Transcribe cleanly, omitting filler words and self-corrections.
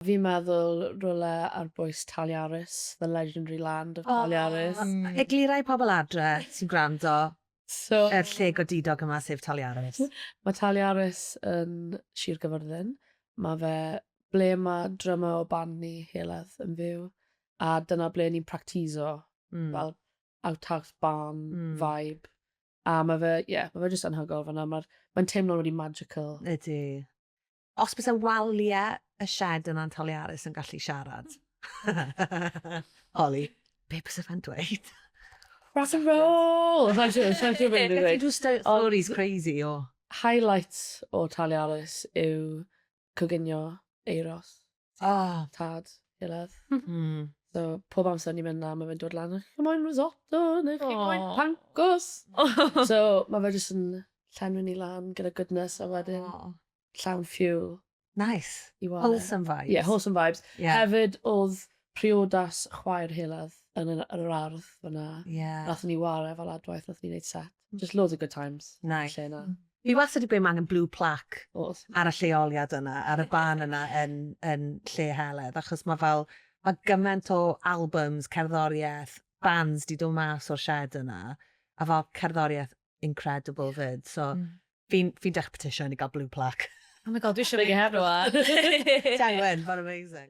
Fi'n meddwl rywle ar bwys Taliaris, the legendary land of Taliaris. Oh, eglura i pobl adre sy'n gwrando So, yr lle godidog yma, sef Taliaris. Mae Taliaris yn Sir Gyfyrddin. Mae fe ble mae drummer o band ni, Heledd, yn fyw. A dyna ble ni'n practiso, fel outhouse barn vibe. A mae fe, ie, yeah, mae fe jyst anhygoel fan'na. Mae'n mae teimlo'n really magical. Ydy. Os byse waliau y shed yna'n Taliaris yn gallu siarad, Holly, be byse fe'n dweud? Rock and roll! Sa'n siŵr, sa'n siŵr beth dwi'n dweud. Gallu stories crazy o. Highlights o Taliaris yw coginio Eiros. Oh. Tad, Heledd. So, pob amser ni'n mynd na, mae fe'n dod lan, chi moyn risotto, neu chi moyn pancos. So, mae fe jyst yn llenwi ni lan gyda goodness a wedyn llawn fuel. Nice. I ware. Wholesome vibes. Yeah, wholesome vibes. Yeah. Hefyd, oedd priodas chwaer Heledd yn yr ardd fyna. Nathon ni ware fel adwaith, nathon ni wneud set. Just loads of good times. Nice. Lle 'na. Fi wastad 'di gweud ma' angen blue plaque Oes. ar y lleoliad yna, ar y barn yna yn lle Heledd, achos mae fel, mae gymaint o albums, cerddoriaeth, bands 'di dod mas o'r shed yna, a fel cerddoriaeth incredible 'fyd, so fi'n fi dechrau petition i gael blue plaque. Oh my God, dwi eisiau mynd i rwan. Ti angen, mae'n amazing.